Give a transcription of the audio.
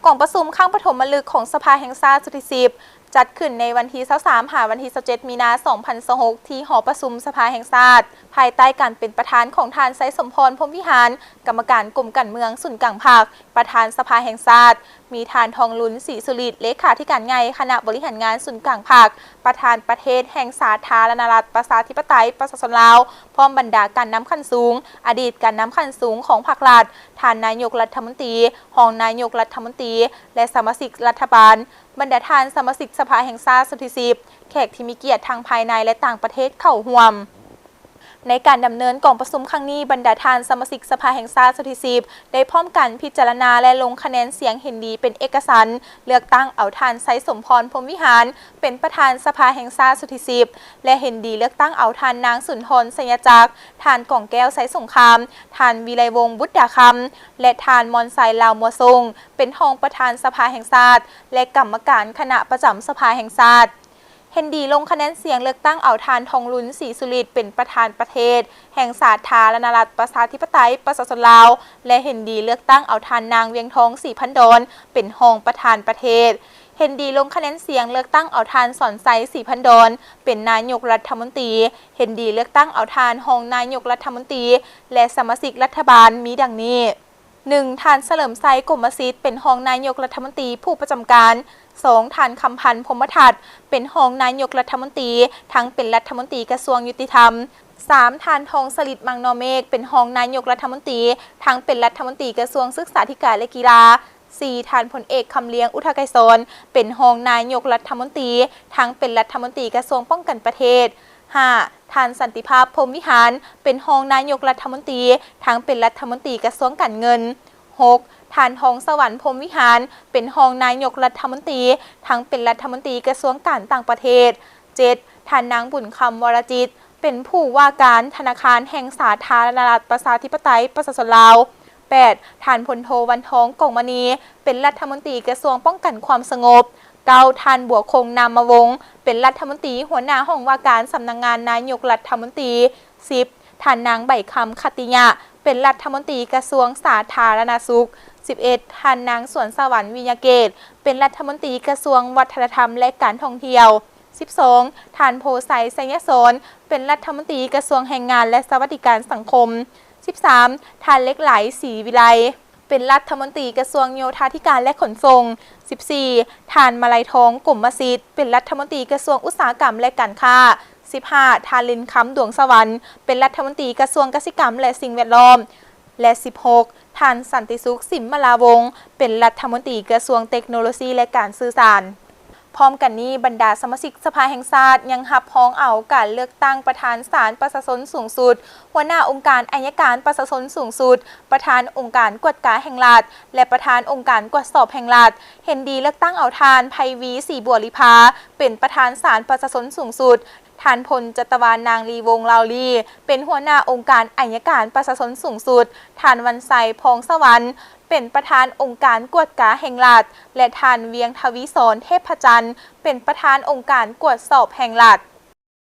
ກອງປະຊຸມຄັ້ງປະຖົມມະລຶກຂອງສະພາແຫ່ງຊາດຊຸດທີສິບ ຈັດຂຶ້ນໃນວັນທີຊາວສາມ ຫາວັນທີຊາວເຈັດ ມີນາ ສອງພັນຊາວຫົກ ທີ່ຫໍປະຊຸມສະພາແຫ່ງຊາດ ພາຍໃຕ້ການເປັນປະທານຂອງທ່ານ ໄຊສົມພອນ ພົມວິຫານ ກຳມະການກົມການເມືອງສູນກາງພັກ, ປະທານສະພາແຫ່ງຊາດ, ມີທ່ານ ທອງລຸນ ສີສຸລິດ ເລຂາທິການໃຫຍ່ຄະນະບໍລິຫານງານສູນກາງພັກ, ປະທານປະເທດແຫ່ງສາທາລະນະລັດ ປະຊາທິປະໄຕ ປະຊາຊົນລາວ, ພ້ອມບັນດາການນຳຂັ້ນສູງ, ອະດີດການນຳຂັ້ນສູງຂອງພັກລັດ, ທ່ານນາຍົກລັດຖະມົນຕີ, ຮອງນາຍົກລັດຖະມົນຕີ ແລະ ສະມາຊິກລັດຖະບານ, ບັນດາທ່ານສະມາຊິກສະພາແຫ່ງຊາດຊຸດທີສິບ, ແຂກທີ່ມີກຽດທັງພາຍໃນ ແລະ ຕ່າງປະເທດເຂົ້າຮ່ວມ. ໃນການດຳເນີນກອງປະຊຸມຄັ້ງນີ້, ບັນດາທ່ານສະມາຊິກສະພາແຫ່ງຊາດຊຸດທີສິບ ໄດ້ພ້ອມກັນພິຈາລະນາ ແລະ ລົງຄະແນນສຽງເຫັນດີເປັນເອກະສັນ ເລືອກຕັ້ງເອົາທ່ານ ໄຊສົມພອນ ພົມວິຫານ ເປັນປະທານສະພາແຫ່ງຊາດຊຸດທີສິບ ແລະ ເຫັນດີເລືອກຕັ້ງເອົາທ່ານນາງ ສຸນທອນ ໄຊຍະຈັກ, ທ່ານ ກອງແກ້ວ ໄຊສົງຄາມ, ທ່ານ ວິໄລວົງ ບຸດດາຄຳ ແລະ ທ່ານ ມອນໄຊ ລາວມົວຊົງ ເປັນຮອງປະທານສະພາແຫ່ງຊາດ ແລະ ກຳມະການຄະນະປະຈຳສະພາແຫ່ງຊາດ. ເຫັນດີລົງຄະແນນສຽງເລືອກຕັ້ງເອົາທ່ານ ທອງລຸນ ສີສຸລິດ ເປັນປະທານປະເທດແຫ່ງສາທາລະນະລັດ ປະຊາທິປະໄຕ ປະຊາຊົນລາວ ແລະ ເຫັນດີເລືອກຕັ້ງເອົາທ່ານນາງ ວຽງທອງ ສີພັນດອນ ເປັນຮອງປະທານປະເທດ. ເຫັນດີລົງຄະແນນສຽງເລືອກຕັ້ງເອົາທ່ານ ສອນໄຊ ສີພັນດອນ ເປັນນາຍົກລັດຖະມົນຕີ. ເຫັນດີເລືອກຕັ້ງເອົາທ່ານຮອງນາຍົກລັດຖະມົນຕີ ແລະ ສະມາຊິກລັດຖະບານມີດັ່ງນີ້. ໜຶ່ງ, ທ່ານ ສະເຫຼີມໄຊ ກົມມະສິດ ເປັນຮອງນາຍົກລັດຖະມົນຕີຜູ້ປະຈຳການ. ສອງ, ທ່ານ ຄຳພັນ ພົມມະທັດ ເປັນຮອງນາຍົກລັດຖະມົນຕີ ທັງເປັນລັດຖະມົນຕີກະຊວງຍຸຕິທຳ. ສາມ, ທ່ານ ທອງສະລິດ ມັງນໍເມກ ເປັນຮອງນາຍົກລັດຖະມົນຕີ ທັງເປັນລັດຖະມົນຕີກະຊວງສຶກສາທິການ ແລະ ກິລາ. ສີ່, ທ່ານ ພົນເອກ ຄຳລຽງ ອຸທະໄກສອນ ເປັນຮອງນາຍົກລັດຖະມົນຕີ ທັງເປັນລັດຖະມົນຕີກະຊວງປ້ອງກັນປະເທດ. ຫ້າ, ທ່ານ ສັນຕິພາບ ພົມວິຫານ ເປັນຮອງນາຍົກລັດຖະມົນຕີ ທັງເປັນລັດຖະມົນຕີກະຊວງການເງິນ. ຫົກ, ທ່ານ ທອງສະຫວັນ ພົມວິຫານ ເປັນຮອງນາຍົກລັດຖະມົນຕີ ທັງເປັນລັດຖະມົນຕີກະຊວງການຕ່າງປະເທດ. ເຈັດ, ທ່ານ ນາງ ບຸນຄຳ ວໍລະຈິດ ເປັນຜູ້ວ່າການທະນາຄານແຫ່ງສາທາລະນະລັດ ປະຊາທິປະໄຕ ປະຊາຊົນລາວ. ແປດ, ທ່ານ ພົນໂທ ວັນທອງ ກອງມະນີ ເປັນລັດຖະມົນຕີກະຊວງປ້ອງກັນຄວາມສະຫງົບ. ເກົ້າ, ທ່ານ ບົວຄົງ ນາມມະວົງ ເປັນລັດຖະມົນຕີຫົວໜ້າຫ້ອງວ່າການສຳນັກງານນາຍົກລັດຖະມົນຕີ. ສິບ, ທ່ານນາງ ໃບຄຳ ຂັດຕິຍະ ເປັນລັດຖະມົນຕີກະຊວງສາທາລະນະສຸກ. ສິບເອັດ, ທ່ານນາງ ສວນສະຫວັນ ວິຍະເກດ ເປັນລັດຖະມົນຕີກະຊວງວັດທະນະທຳ ແລະ ການທ່ອງທ່ຽວ. ສິບສອງ, ທ່ານ ໂພໄຊ ໄຊຍະສອນ ເປັນລັດຖະມົນຕີກະຊວງແຮງງານ ແລະ ສະຫວັດດີການສັງຄົມ. ສິບສາມ, ທ່ານ ເລັກໄຫຼ ສີວິໄລ ເປັນລັດຖະມົນຕີກະຊວງໂຍທາທິການ ແລະ ຂົນສົ່ງ. ສິບສີ່, ທ່ານ ມະໄລທອງ ກົມມະສິດ ເປັນລັດຖະມົນຕີກະຊວງອຸດສາຫະກຳ ແລະ ການຄ້າ. ສິບຫ້າ, ທ່ານ ເລນຄຳ ດວງສະຫວັນ ເປັນລັດຖະມົນຕີກະຊວງກະສິກຳ ແລະ ສິ່ງແວດລ້ອມ ແລະ ສິບຫົກ, ທ່ານ ສັນຕິສຸກ ສິມມະລາວົງ ເປັນລັດຖະມົນຕີກະຊວງເຕັກໂນໂລຊີ ແລະ ການສື່ສານ. ພ້ອມກັນນີ້, ບັນດາສະມາຊິກສະພາແຫ່ງຊາດຍັງຮັບຮອງເອົາການເລືອກຕັ້ງປະທານສານປະຊາຊົນສູງສຸດ, ຫົວໜ້າອົງການໄອຍະການປະຊາຊົນສູງສຸດ, ປະທານອົງການກວດກາແຫ່ງລັດ ແລະ ປະທານອົງການກວດສອບແຫ່ງລັດ, ເຫັນດີເລືອກຕັ້ງເອົາທ່ານ ໄພວີ ສີບົວລິພາ ເປັນປະທານສານປະຊາຊົນສູງສຸດ, ທ່ານ ພົນຈັດຕະວາ ນາງລີວົງ ລາວລີ ເປັນຫົວໜ້າອົງການໄອຍະການປະຊາຊົນສູງສຸດ, ທ່ານ ວັນໄຊ ພອງສະຫວັນ ເປັນປະທານອົງການກວດກາແຫ່ງລັດ ແລະ ທ່ານ ວຽງທະວີສອນ ເທບພະຈັນ ເປັນປະທານອົງການກວດສອບແຫ່ງລັດ.